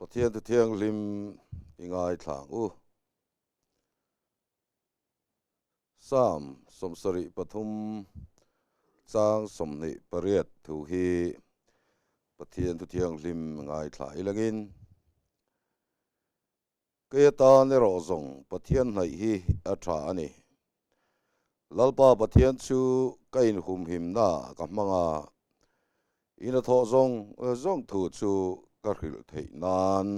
Pathian Thu Thianghlim i ngaithla ang u. Psalm 73 chang 28 thu hi Pathian Thu Thianghlim ngaithla ilangin Kei atan erawh zawng Pathian hnaih hi a tha a ni. Lalpa Pathian chu ka inhumhimna ka hmang a, ina thawh zawng zawng thu chu ka hrilh theih nan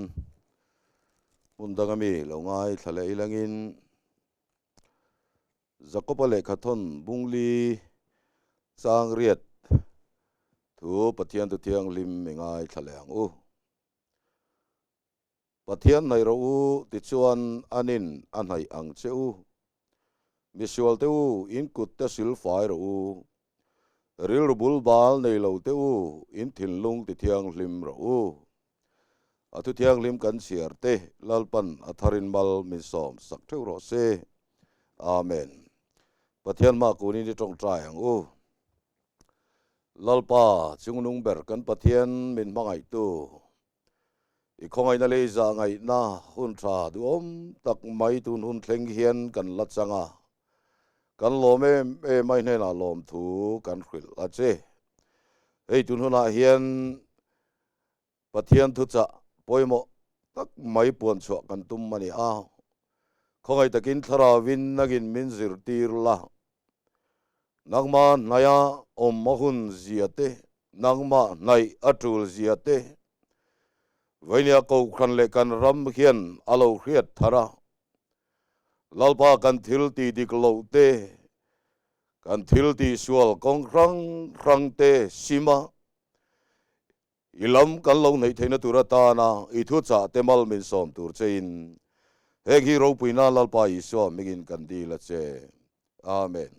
hmun danga mi lo ngaithla leh ilangin Jakoba lehkhathawn bungli chang riat thu Pathian Thu Thianghlim i ngaithla leh ang u. Pathian hnaih rawh u tichuan anin a hnaih ang che u. Misual te u, in kut te sil fai rawh u. Rilru bul bal nei lo te u, in thinlung ti thianghlim rawh u. A thu thianghlim kan chhiar te Lalpan a tharin mal min sawm sak theuh rawh se. Amen. Pathian hma kunin i tawngtai ang u. Lalpa, chungnung ber kan Pathian min hmangaihtu. I khawngaihna leh i zahngaihna hun tha duhawm tak mai tun hun thleng hian kan la chang a, kan lawm em em a, i hnenah lawmthu kan hrilh a che. Hei tun hunah hian Pathian thuchah pawimawh tak mai puan chhuah kan tum a ni a, khawngaih takin thlarauin nangin min zirtir la, nangmah hnaia awm a hun zia te, Nangmah hnaih a tul zia te, Vainia Kohhran leh kan ram hian a lo hriat thar a. Lalpa kan thil tih dik loh te, kan thil tih sual kawng hrang hrang te sim a, i lam kan lo hnaih theihna tur atana i thuchah te mal min sawm tur chein heng hi ropuina Lalpa Isua hmingin kan dil a che. Amen.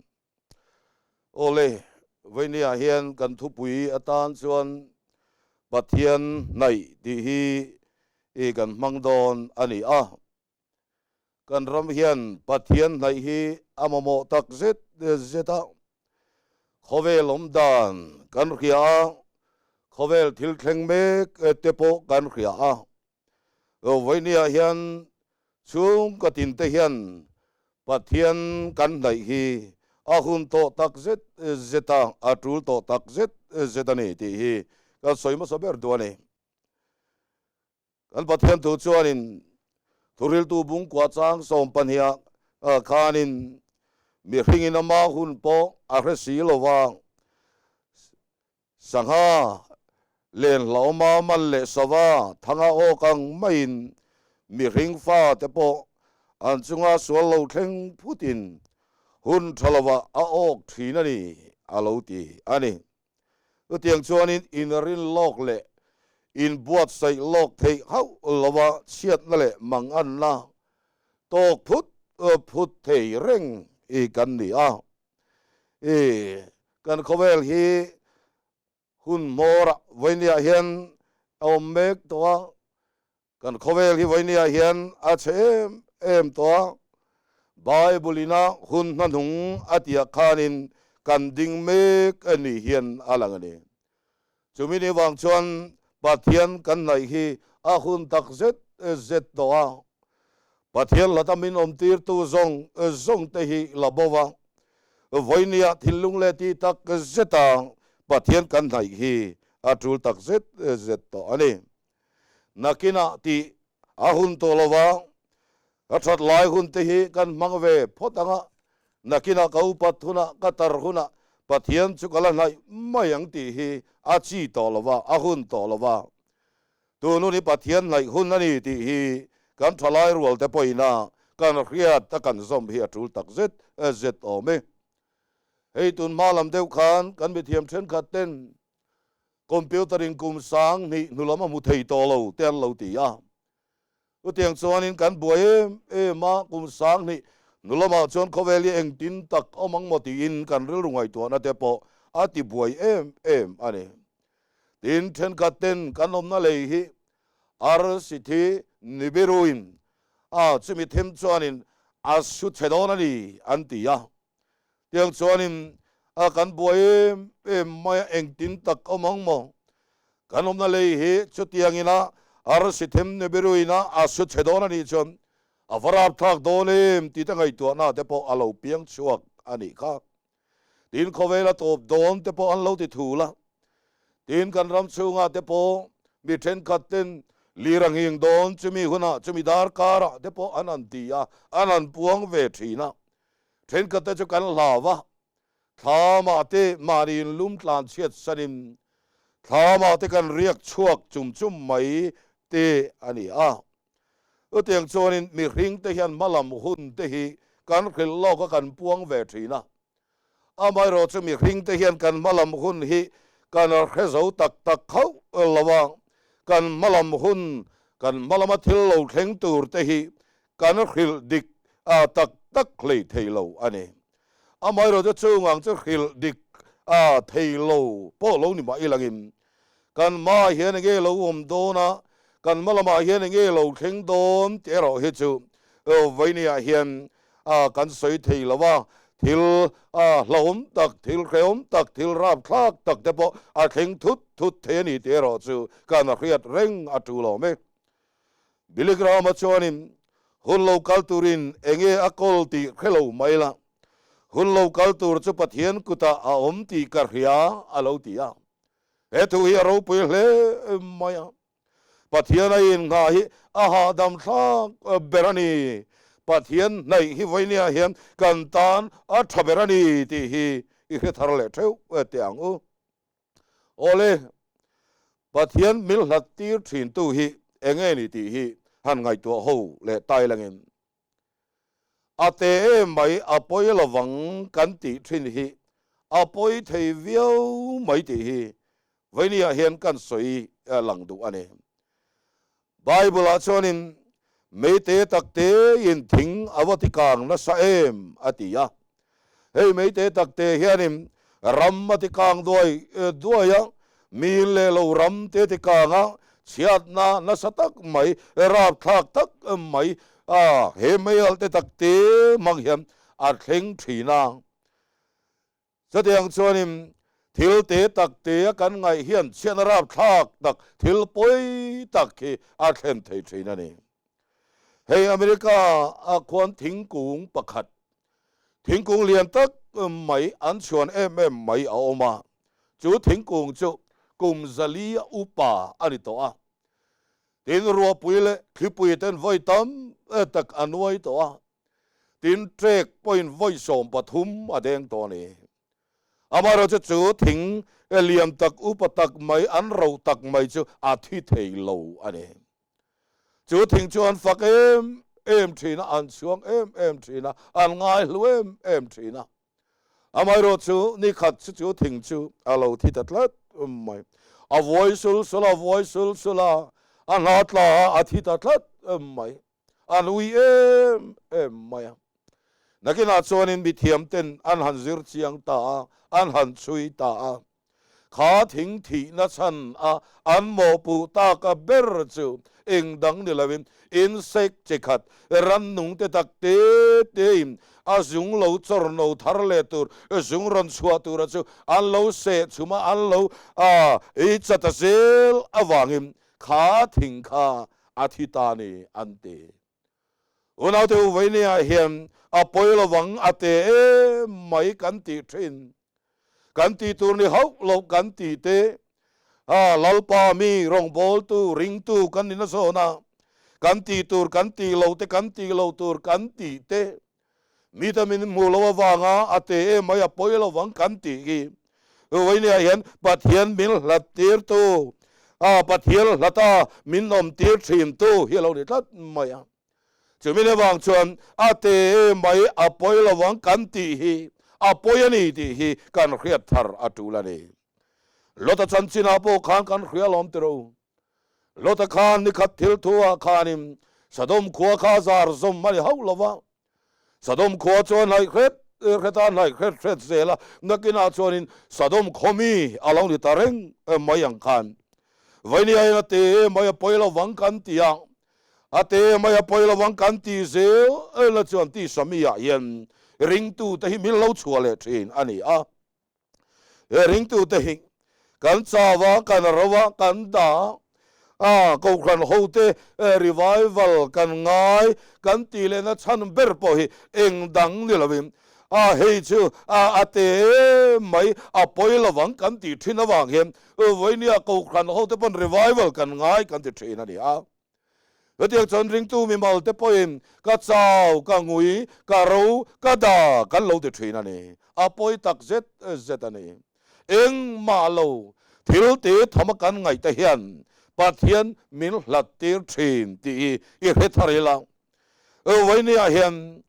Awle, vawinia hian kan thupui atan chuan Pathian hnaih tih hi i kan hmang dawn a ni a. Kan ram hian Pathian hnaih hi a mamawh tak zet zet a. Khawvel awm dan kan hria a, khawvel thil thleng mek te pawh kan hria a. Vawinia hian chhungkaw tin te hian Pathian kan hnaih hi a hun tawh tak zet zet a, a tul tawh tak zet zet a ni tih hi kan sawi hmasa ber duh a ni. Kan Pathian thu chuanin thuriltu bungkua chang 12 ah khanin mihringin ama hun pawh a hre si lo va, Sangha, len hlauhma man leh sava thanga awk ang maiin mihring fate pawh an chunga sual lo thleng phutin hun tha lovah a awk thin a ni, a lo ti a ni. Chutiang chuanin inrin lawk leh inbuatsaih lawk theih hauh lova chhiatna leh manganna tawk phut phut thei reng i kan ni a. I kan khawvel hi hun hmawrah vawinia hian a awm mek tawh a, kan khawvel hi vawinia hian a chhe em em tawh a, Bible ina hun hnahnung a tih khanin kan ding mek a nih hian a lang a ni. Chumi ni vang chuan Pathian kan hnaih hi a hun tak zet zet tawh a, Pathian hlata min awmtirtu zawng zawng te hi la bo va, vawinia thinlung leh tih tak zeta Pathian kan hnaih hi a tul tak zet zet tawh a ni. Nakinah tih a hun tawh lo va, ka that lai hun te hi kan hmang ve phawt ang a, nakinah ka upat hunah, ka tar hunah Pathian chu ka la hnaih mai ang tih hi a chi tawh lo va, a hun tawh lo va. Tun hun hi Pathian hnaih hun a ni tih hi kan thalai rual te pawhin a kan hriat a kan zawm hi a tul tak zet zet awm e. Hei tun hma lam deuh khan kan mithiam thenkhat ten Computer in kum 2000 hnu lam a hmu thei tawh lo te an lo ti a. Chutiang chuanin kan buai em em a, kum 2000 hnu lamah chuan khawvel hi engtin tak awm ang maw tiin kan rilru ngaihtuahna te pawh a ti buai em em a ni. Tin, thenkhat ten kan awmna lei hi Arsithi Nibiruin a chumi them chuanin a su chhe dawn a ni an ti a. Tiang chuanin a kan buai em em mai a, engtin tak awm ang maw? Kan awmna lei hi chutiangin a Arsi them Nibiru-ina a su chhe dawn a nih chuan a va rapthlak dawn em tih te ngaihtuahna te pawh a lo piang chhuak a nih kha. Tin khawvela tawp dawn te pawh an lo ti thul a. Tin kan ram chhungah te pawh mi thenkhat ten lir a nghing dawn chumi hunah chumi darkarah te pawh an han ti a, an han puang ve thin a. Thenkhat te chu kan hlau a, thlamah te mahni inlum tlan chhiat sanin thlamah te kan riak chhuak chum chum mai te a ni a. Chutiang chuanin mihring te hian hmalam hun te hi kan hrilh lawk a kan puang ve thin a. Amaherawh chu mihring te hian kan hmalam hun hi kan hre zo tak tak khauh lo a, kan hmalam hun, kan hmalama thil lo thleng tur te hi kan hrilh dik tak tak hlei thei lo a ni. Amaherawh chu chungang chu hrilh dik thei lo pawh lo ni mah ilangin kan hmaah hian enge lo awm dawn a, kan hma lamah hian enge lo thleng dawn tih erawh hi chu vawinia hian kan sawi thei lo a, thil hlauhawm tak, thil hrehawm tak, thil rapthlak tak te pawh a thleng thut thut thei a ni tih erawh chu kan hriat reng a tul awm e. Billy Graham-a chuanin hun lo kal turin enge a kawl tih hre lo mai la, hun lo kal tur chu Pathian kutah a awm tih ka hria a lo ti a. He thu hi a ropui hle mai a, Pathian a innghah hi a hahdam thlak ber a ni. Pathian hnaih hi vawinia hian kan tan a tha ber a ni tih hi i hre thar leh theuh teh ang u. Awle, Pathian mil hlat tir thintu hi enge ni tih hi han ngaihtuah ho leh tai langin A te em mai a pawi lovang kan tih thin hi a pawi thei viau mai tih hi vawinia hian kan sawi lang duh a ni. Bible ah chuanin meite takte in thing a va ti kang nasa em a ti a. Hei meite takte hianin ram a ti kang duai duai a, mi leh lo ram te ti kang a, chhiatna nasa tak mai, rapthlak tak mai a he meialh te takte hmang hian a thleng thin a. Chutiang chuanin thil te tak te a kan ngaih hian chhiatna rapthlak tak, thil pawi tak hi a thlen thei thin a ni. Hei America ah khuan thingkung pakhat, thingkung lian tak mai an chhuan em em mai a awm a, chu thingkung chu kum zali a upa a ni tawh a. Tin ruahpui leh thlipui ten vawi tam tak a nuai tawh a. Tin, trek pawhin vawi 13 a deng tawh a ni. Amaherawhchu chu thing lian tak, upa tak mai, an ro tak mai chu a thi thei lo a ni. Chu thing chu an fak em em thin a, an chhuang em em thin a, an ngaihlu em em thin a. Amaherawhchu ni khat chu chu thing chu a lo thi ta tlat mai. A vuai sul sul a, vuai sul sul a, a hna tla a, a thi ta tlat mai. An ui em em mai a. Nakinah chuanin mithiam ten an han zir chiang ta a, an han chhui ta a. Kha thing thihna chhan a an mawhpuh tak a ber chu eng dang ni loin insect chi khat rannung te tak te te in a zung lo chawr no thar leh tur zung rawn chhuah tura chu an lo seh chhum a, an lo ei chat a zel avangin Kha thing kha a thi ta ni an ti. Unaute u Vainia hian a pawi lovang a te em mai kan tih thin. Kan tih tur ni hauh loh kan tih te. A Lalpa mi rawngbawltu ringtu kan ni na zawn a, kan tih tur kan tih lo te kan tih lo tur kan tih te. Mi ta min hmuh loh avanga a te em mai a pawi lovang kan tih hi Vawinia hian Pathian min hlat tirtu, a Pathian hlata min awm tir thintu hi a lo ni tlat mai a. Chumi avang chuan a te em mai a pawi lovang kan tih hi a pawi a ni tih hi kan hriat thar a tul a ni. Lota chanchinah pawh khan kan hria lawm tiro. Lota khan nikhat thil thu ah khanin Sodom khua kha a zar zawm a ni hauh lo va. Sodom khua chu a hnaih hret hret a, a hnaih hret hret zel a, nakinah chuanin Sodom khaw mi a lo ni ta reng mai ang khan. Vawinia in a te mai a pawi lo vang kan ti a, a te mai a pawi lo vang kan ti zel la chuan tisa mi ah hian ringtute hi min lo chhuah leh thin a ni a. He ringtute hi kan chau a, kan ro a, kan dah a. A Kohhran hote revival kan ngai kan tih lehna chhan ber pawh hi eng dang ni lovin a hei chu a te mai a pawi lovang kan tih thin avang hian vawinia Kohhran hote pawn revival kan ngai kan ti thin a ni a. Hetiang chuan ringtu mimal te pawhin ka chau, ka ngui, ka ro, ka da kan lo ti thin a ni. A pawi tak zet zet a ni. Engmah lo thil te thama kan ngaih te hian Pathian min hlat tir thin tih hi i hre thar ila. Vawinia hian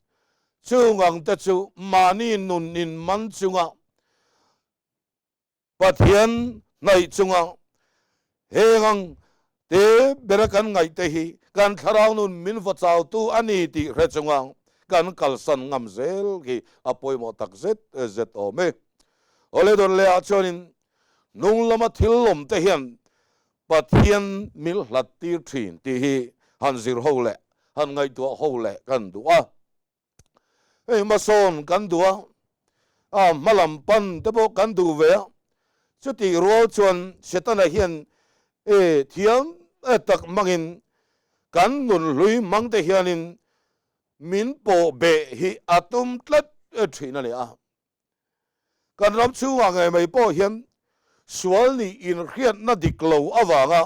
chung ang te chu mahni nun in man chunga Pathian hnaih chunga heng ang te bera kan ngaih te hi kan thlarau nun min va chautu a ni tih hre chunga kan kalsan ngam zel hi a pawimawh tak zet zet awm e. Awle dawn leh ah chuanin hnung lama thil lawm te hian Pathian min hlat tir thin tih hi han zir ho leh han ngaihtuah ho leh kan duh a. Hei hmasawn kan duh a, a hma lam pan te pawh kan duh ve a, chutih rual chuan Setana hian e thiam tak hmangin kan nun hlui hmang te hianin min pawh beh hi a tum tlat thin a ni a. Kan ram chhungah ngei mai pawh hian sual nih inhriatna dik lo avanga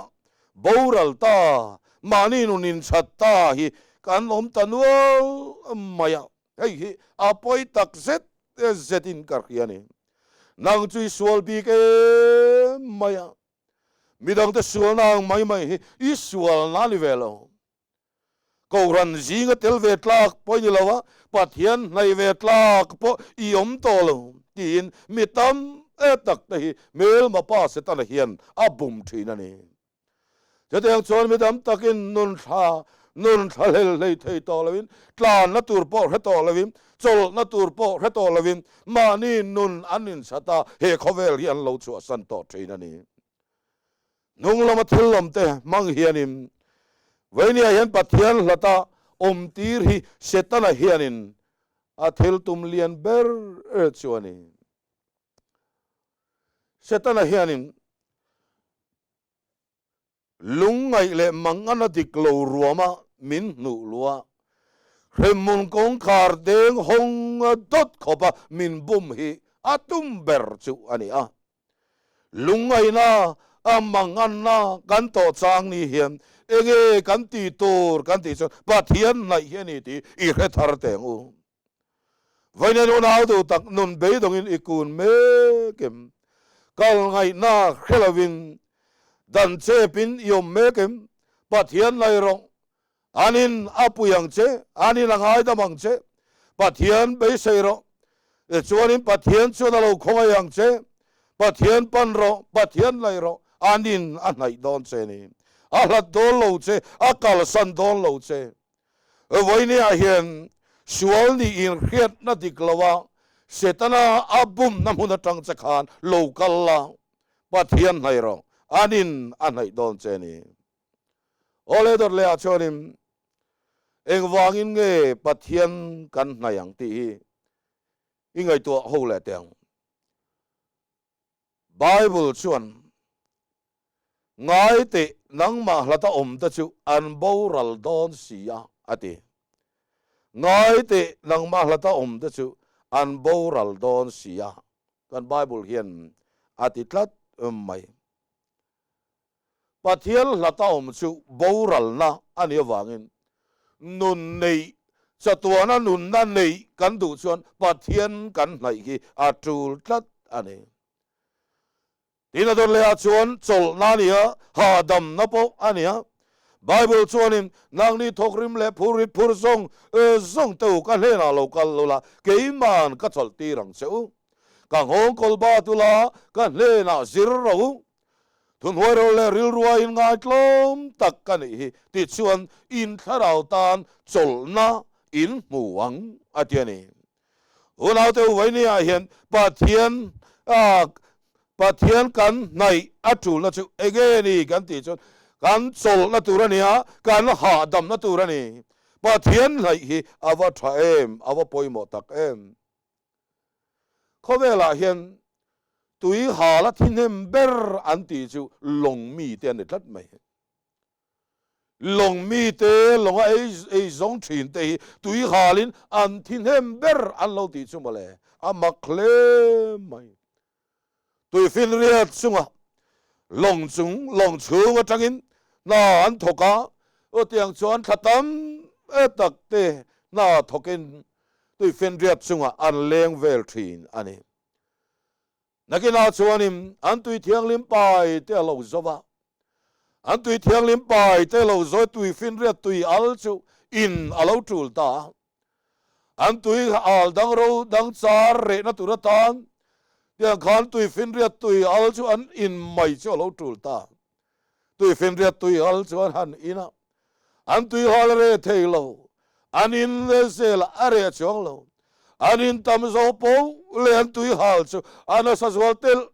boral ta, mahni nun inchhat ta hi kan awm ta nual mai a, hei hi a pawi tak zet zetin ka hria a ni. Nang chu i sual bik em mai a, midangte sualna ang mai mai hi i sualna a ni ve lo. Kohhran zinga tel ve tlak pawh i ni lo a, Pathian hnaih ve tlak pawh i awm tawh lo tiin mi tam tak te hi hmelma pa Setana hian a bum thin a ni. Chutiang chuan mi tam takin nun thla nun thla hlel hlei thei tawh loin, tlanna tur pawh hre tawh loin, chawlhna tur pawh hre tawh loin mahni nun an inchhat a, he khawvel hi an lo chhuahsan tawh thin a ni. Hnung lama thil awmte hmang hianin Vainia hian Pathian hlata awmtir hi Setana hianin a thil tum lian ber chu a ni. Setana hianin lungngaih leh mangana dik lo ruama min hnuh lua hremhmun kawngkhar deng hawng dawt khawpa min bum hi a tum ber chu a ni a. Lungngaihna a manganna kan tawh chang ni hian enge kan tih tur kan tih chuan Pathian hnaih hi a ni tih i hre thar teh ang u. Vawiin unau duh tak nun beidawngin i kun mek em? Kal ngaihna hre lovin dan chepin i awm mek em? Pathian hnaih rawh, Anin a pui ang che, anin a ngaidam ang che, Pathian beisei rawh. Tichuanin Pathian chuan a lo khawngaih ang che, Pathian pan rawh, Pathian laih rawh, anin a hnaih dawn che ni. A hlat dawn lo che, a kalsan dawn lo che. Vawinia hian sual nih inhriatna dik lo a, Setana a bumna hmun atang che khan lo kal la, Pathian hnaih rawh, anin a hnaih dawn che ni. Awle dawt leh ah chuanin engvangin nge Pathian kan hnaih ang tih hi i ngaihtuah ho leh teh ang. Bible chuan ngai teh nangmah hlata awm te chu an boral dawn si a a ti. Ngai teh nangmah hlata awm te chu an boral dawn si a kan Bible hian a ti tlat mai. Pathian hlata awm chu boralna a nih avangin nun neih, chatuana nunna neih kan duh chuan Pathian kan hnaih hi a tul tlat a ni. Tin a dawt lehah chuan chawlhna a ni a, hahdamna pawh a ni a. Bible chuanin nangni thawkrim leh phurrit phur zawng zawng te u ka hnenah lo kal lo la, keima'n ka chawlh tir ang che u. Ka nghawng kawl bat ula, ka hnenah zir ro u. Thunhuai ro leh rilrua in ngaitlawm tak ka nih hi tih chuan in thlarau tan chawlhna in hmu ang a ti a ni. Unaute Uvaini-ah hian Pathian Pathian kan hnaih a tulna chu enge ni kan tih chuan kan chawlhna tur a ni a, kan hahdamna tur a ni. Pathian hnaih hi a va tha em, a va pawimawh tak em. Khawvelah hian tui hal a thi hnem ber an tih chu lawng mite an ni tlat mai. Lawng mite lawnga ei ei zawng thin te hi tui halin an thi hnem ber an lo tih chu mawle, a mak hle mai. Tuifinriat chunga lawng chung lawng chhung atangin hna an thawk a, chutiang chuan thla tam tak te hna thawkin tuifinriat chungah an leng vel thin a ni. Nakinah chuanin an tui thianghlim pai te a lo zo va, an tui thianghlim pai te lo zo tuifinriat tui al chu in a lo tul ta a. An tui al dang ro dang char rehna tur atan tiang khan tuifinriat tui al chu an in mai chu a lo tul ta. Tuifinriat tui al chu an han in a, an tui hal a reh thei lo, an in leh zel a reh chuang lo. An in tam zawh poh leh an tui hal chu a nasa zual telh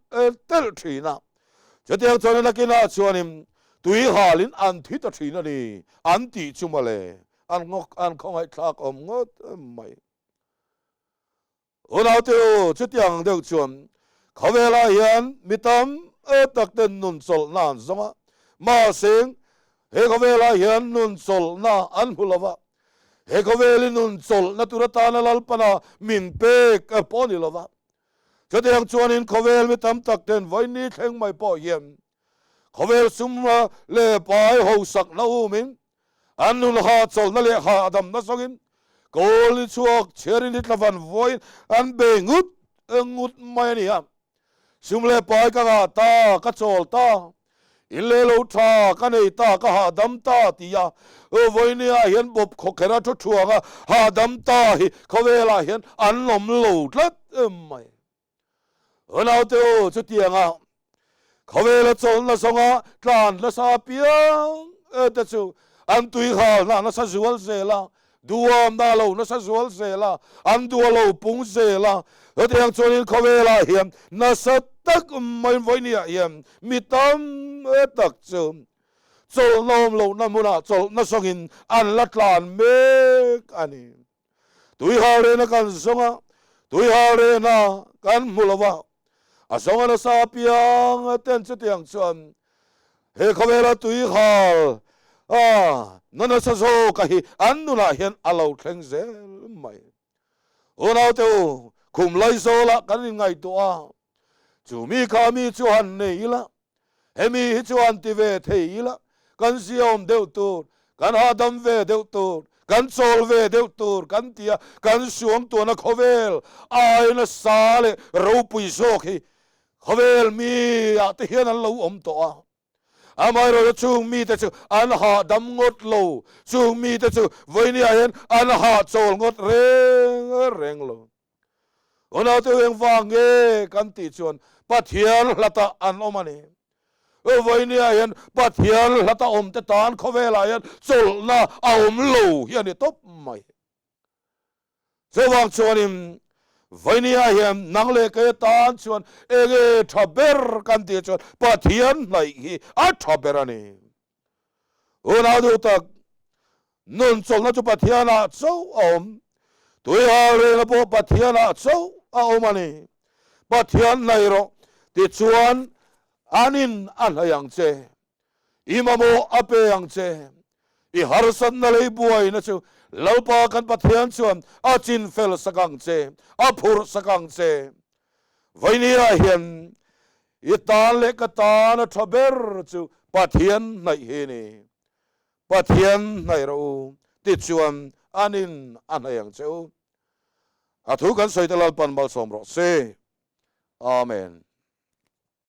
telh thin a. Chutiang chuan nakinah chuanin tui halin an thi ta thin a ni an tih chu mawle. An ngawk an khawngaihthlak awm ngawt mai. Unaute u, chutiang deuh chuan khawvelah hian mi tam tak ten nun chawlhna an zawng a, mahse he khawvelah hian nun chawlhna an hmu lo va, he khawvelin nun chawlhna tur atana Lalpana min pek pawh a ni lo va. Chutiang chuanin khawvel mi tam tak ten vawiin thleng mai pawh hian Khawvel sum leh pai hausakna umin an nun hahchawlhna leh hahdamna zawngin kawl ni chhuak chhiarin hi tla van vawiin an bei ngut ngut mai a ni a. Sum leh pai ka ngah ta, ka chawl ta, in leh lo tha ka nei ta, ka hahdam ta ti a, vawinia hian bawp khawkherh a thu thuanga hahdam ta hi khawvelah hian an awm lo tlat mai. Unaute u, chutianga khawvela chawlhna zawnga tlan nasa apiang te chu an tui halna nasa zual zel a, duamna lo nasa zual zel a, an dua lo pung zel a. Chutiang chuanin khawvelah hian nasa tak mai vawinia hian mi tam tak chu chawlhna awm lohna hmunah chawlhna zawngin an la tlan mek a ni. Tuihal rehna kan zawng a, tuihal rehna kan hmu lo va, a zawng a nasa apiang ten chutiang chuan he khawvela tuihal a na nasa zawk a hi an nunah hian a lo thleng zel mai. Unaute u, khum Laizawlah kan inngaihtuah a, chu mi kha mi chu han nei ila, Hemi hi chuan ti ve thei ila, kan ziaawm deuh tur, kan hahdam ve deuh tur, kan chawl ve deuh tur kan ti a, kan suang tuana khawvel ai nasa leh ropui zawk hi khawvel mi ah te hian an lo awm tawh a. Amaherawhchu chung mite chu an hahdam ngawt lo, chung mite chu vawinia hian an hahchawl ngawt reng reng lo. Unaute u engvang nge kan tih chuan Pathian hlatah an awm a ni. Vawinia hian Pathian hlata awmte tan khawvelah hian chawlhna a awm lo hi a ni tawp mai. Chuvang chuanin vawinia hian nang leh kei atan chuan enge tha ber kan tih chuan Pathian hnaih hi a tha ber a ni. Unau duh tak, nun chawlhna chu Pathianah chauh a awm. Tuihal rengna pawh Pathianah chauh a awm a ni. Pathian hnaih rawh, tichuan an in a hnaih ang che. I mamawh a pe ang che. I harsatna lei buaina chu Lalpa kan Pathian chuan a chin fel sak ang che, a phurh sak ang che. Vawinia hian I tan leh ka tan a tha ber chu Pathian hnaih hi a ni. Pathian hnaih rawh u, tichuan an in a hnaih ang che u. A thu kan sawi te Lalpan malsawm rawh se. Amen.